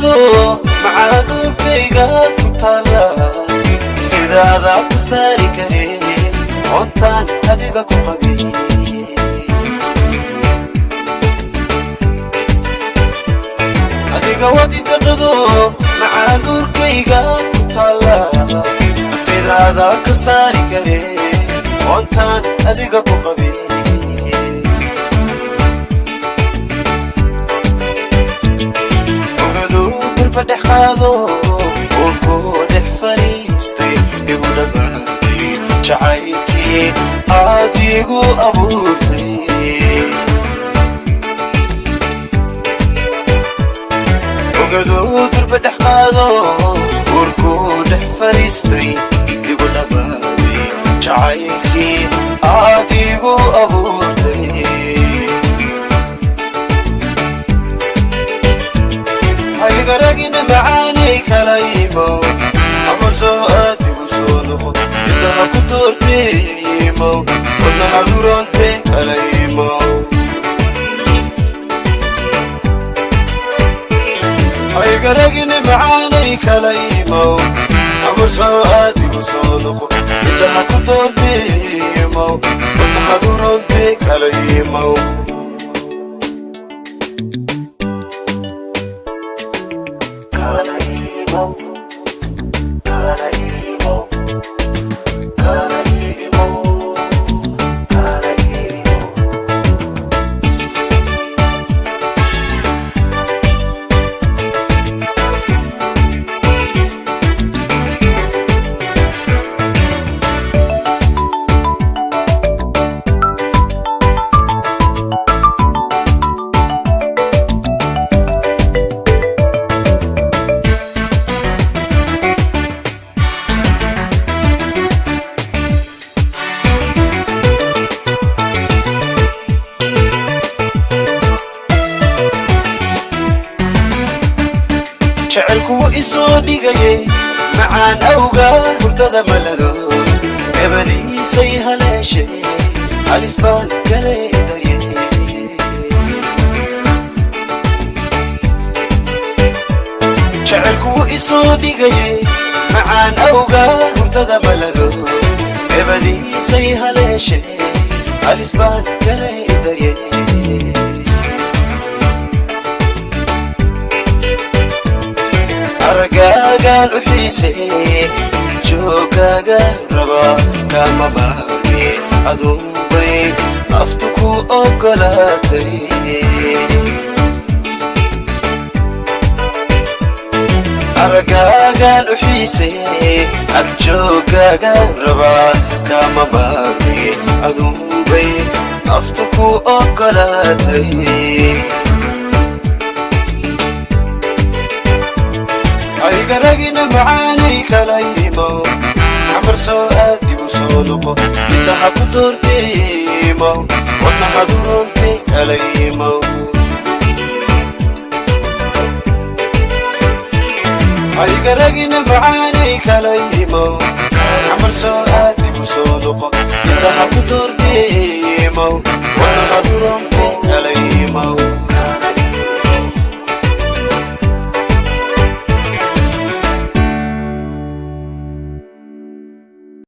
deqdo macaanurkayga ku taala iftidaada ku saari kare oontaan adiga ku qabay adiga wadi deqdo macaanurkayga ku taala iftidaada ku saari kare oontaan adiga ku qabay dhexqaado uurkuu dhex fariistay igu dhammaaday jacaylkii aad igu abuurtay ogaduu durba dhexqaado uurkuu dhex fariistay igu dhammaaday jacaylkii aad igu abuurtay aygaragina macaanay kala imow amar soo aad igu soo noqo indhaha ku doortay imow wadnaha duroontay kala imow aygaragina macaanay kala imow amar soo aad igu soo noqo indhaha ku doortay imow wadnaha duroontay kala imow jacaylkuwa isoo dhigayay macaan awga hurdada malado gabadiisay haleeshay halis baan galay darye jacaylkuwa isoo dhigayay macaan awga hurdada malado gabadiisay haleeshay halis baan galay darye aragaagaan u xiisay joogaagaan rabaa kama maarmi aduunbay naftu ku oggolaatay aragaagaan u xiisay agjoogaagaan rabaa kama maarmi aduunbay naftu ku oggolaatay aygaragina macaanay kala imow xamar soo aad igu soo noqo indhaha ku doortay imow wadnaha duroontay kala imow aygaragina macaanay kala imow xamar soo aad igu soo noqo indhaha ku doortay imow wadnaha duroontay kala